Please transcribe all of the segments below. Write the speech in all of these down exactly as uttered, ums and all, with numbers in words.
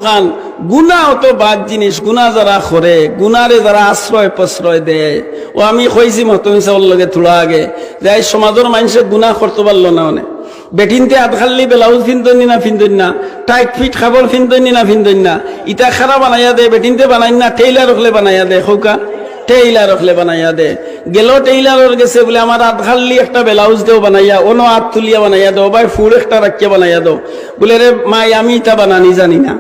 কারণ গুনা অত বাদ জিনিস, গুনা যারা করে, গুনারে যারা আশ্রয় প্রশ্রয় দেয়, ও আমি কইছি মহতমিন সাহেবর লগে থুড়া আগে, যে এই সমাজর মানষে গুনা করতো পারলো না অনে। বেটিন্তে আধখাল্লি ব্লাউজ ফিন্দইন নি না ফিন্দইন না, টাইট ফিট কাপড় ফিন্দইন নি না ফিন্দইন না, ইতা কারা বানাইয়া দে, বেটিন্তে বানাইন না, টেইলার অকলে বানাইয়া দে, কউক্কা, টেইলার অকলে বানাইয়া দে। গেলো টেইলারর গেছে, বুলে আমার আধখাল্লি একটা ব্লাউজ দেও বানাইয়া, অনো আত তুলিয়া বানাইয়া দেও, ভাই ফুল একটা রাখিয়া বানাইয়া দেও। বুলে রে মাই, আমি ইতা বানানি জানি না।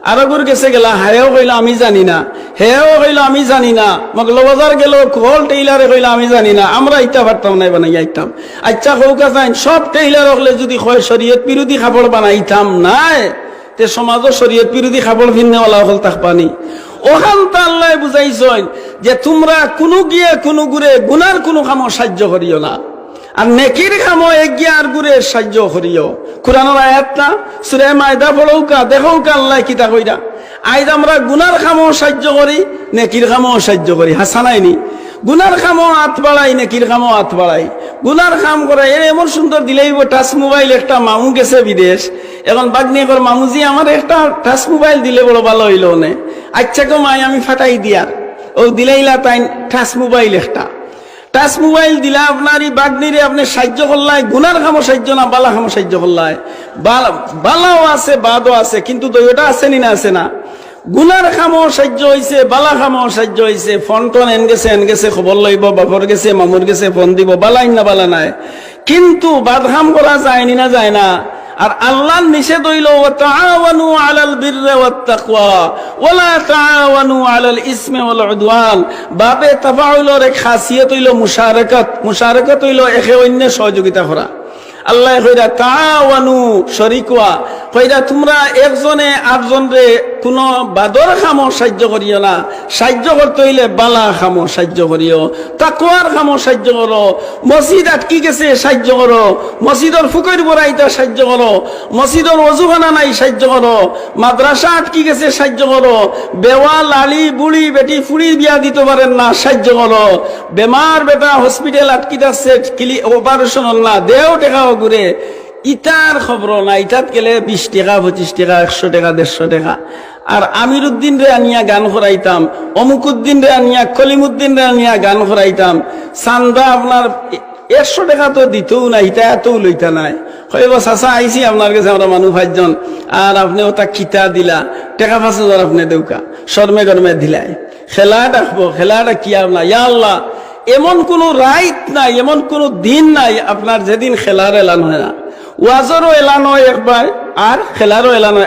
আরগুর গেছে গেলা, হেও কইলো আমি জানি না, হেও কইলো আমি জানি না। মগলবাজার গেলো, হকল টেইলারে কইলো আমি জানি না, আমরা ইতা পারতাম নায় বানাইয়া আইতাম। আইচ্ছা কউক্কা চাইন, সব টেইলার অকলে যুদি কয় শরীয়ত বিরোধী কাপড় বানাইতাম নায়, তে সমাজো শরীয়ত বিরোধী কাপড় ফিন্দনেওয়ালা অকল থাকবা নি? অখানতা আল্লায় বুঝাইছইন যে তুমরা কুনুগিয়ে কুনুগুরে গুনার কুনু কামো সাইয্য করিও না, আর নেকির কামো এগিয়ে আরগুরে সাইয্য করিও। কুরআনর আয়াত না, সূরা মায়েদা পড়উক্কা, দেখউক্কা আল্লায় কিতা কইরা। আইজ আমরা গুনার কামো সাইয্য করি, নেকির কামো সাইয্য করি, হাছা নায় নি? গুনার কামো আত বাড়াই, নেকির কামো আত বাড়াই। গুনার কাম করাই, এ এমন সুন্দর দিলাইবো টাচ মোবাইল একটা, মামু গেছে বিদেশ, এখন বাগনিয়ে কর, "মামুজি, আমার একটা টাচ মোবাইল দিলে বড় ভালা অইলো অনে।" "আইচ্ছা গো মাই, আমি ফাটাই দিয়ার।" অউ দিলাইলা তাইন টাচ মোবাইল একটা। টাচ মোবাইল দিলা আপনার ই বাগনিরে, আপনে সাইয্য করলায়, গুনার কামো সাইয্য না, বালা কামো সাইয্য করলায়। বালা, বালাও আছে, বাদও আছে, কিন্তু দুইওটা আছে নি না, আছে না? গুনার কামো সাইয্য অইছে, বালা কামো সাইয্য অইছে। ফোন টোন এন গেছে, এন গেছে, খবর লইবো, বাপর গেছে, মামুর গেছে ফোন দিবো, বালা ইন না বালা নায়। কিন্তু বাদ কাম করা যায় নি না, যায় না? আর আল্লার নিষেধ অইলো, "ওয়া তাআওয়ানু আলাল বিররি ওয়াত তাকওয়া, ওয়া লা তাআওয়ানু আলাল ইসমি ওয়াল উদওয়ান।" বাবে তাফাউলর এক খাসিয়ত অইলো মুশারাকাত। মুশারাকাত অইলো একে অইন্যে সহযোগিতা করা। আল্লায় কইরা, "তাআওয়ানু", শরিক অওয়া। কইরা, "তুমরা একজনে আরজনরে কুনু বাদর কামো সাইয্য করিও না, সাইয্য করতে অইলে বালা কামো সাইয্য করিও, তাকওয়ার কামো সাইয্য করো, মসজিদ আটকি গেছে সাইয্য করো, মসজিদর ফুকইর বড়াইতা সাইয্য করো, মসজিদর অজুখানা নাই সাইয্য করো, মাদ্রাসা আটকি গেছে সাইয্য করো, বেওয়া, লাড়ি, বুড়ি, বেটি, ফুড়ি বিয়া দিতো পারের না সাইয্য করো, বেমার বেটা হসপিটাল আটকিত আছে, কিলি-, অপারেশন অর না, দেও টেকা অগুরে।" ইতার খবর না, ইতাত গেলে বিশ টেকা, পঁচিশ টেকা, একশো টেকা, দেড়শো টেকা। আর আমিরুদ্দিনরে আনিয়া গান করাইতাম, অমুকউদ্দিনরে আনিয়া, কলিমুদ্দিনরে আনিয়া গান করাইতাম। চান্দা আপনার একশো টেকা তো দিতউ না, ইতা এতউ লইতা নায়। কইবো, "চাচা, আইছি আপনার গেছে, আমরা মানুষ পাঁচজন, আর আপনে অতা কিতা দিলা, টেকা পাঁচ হাজার আপনে দেউক্কা।" শরমে গরমে দিলায়। খেলা ডাকবো, খেলা ডাকিয়া আপনার, ইয়া আল্লাহ, এমন কুনু রাইত নাই, এমন কুনু দিন নাই আপনার যেদিন খেলার এলান অয় না। ওয়াজরও এলান অয় একবার, আর খেলারও এলান অয়।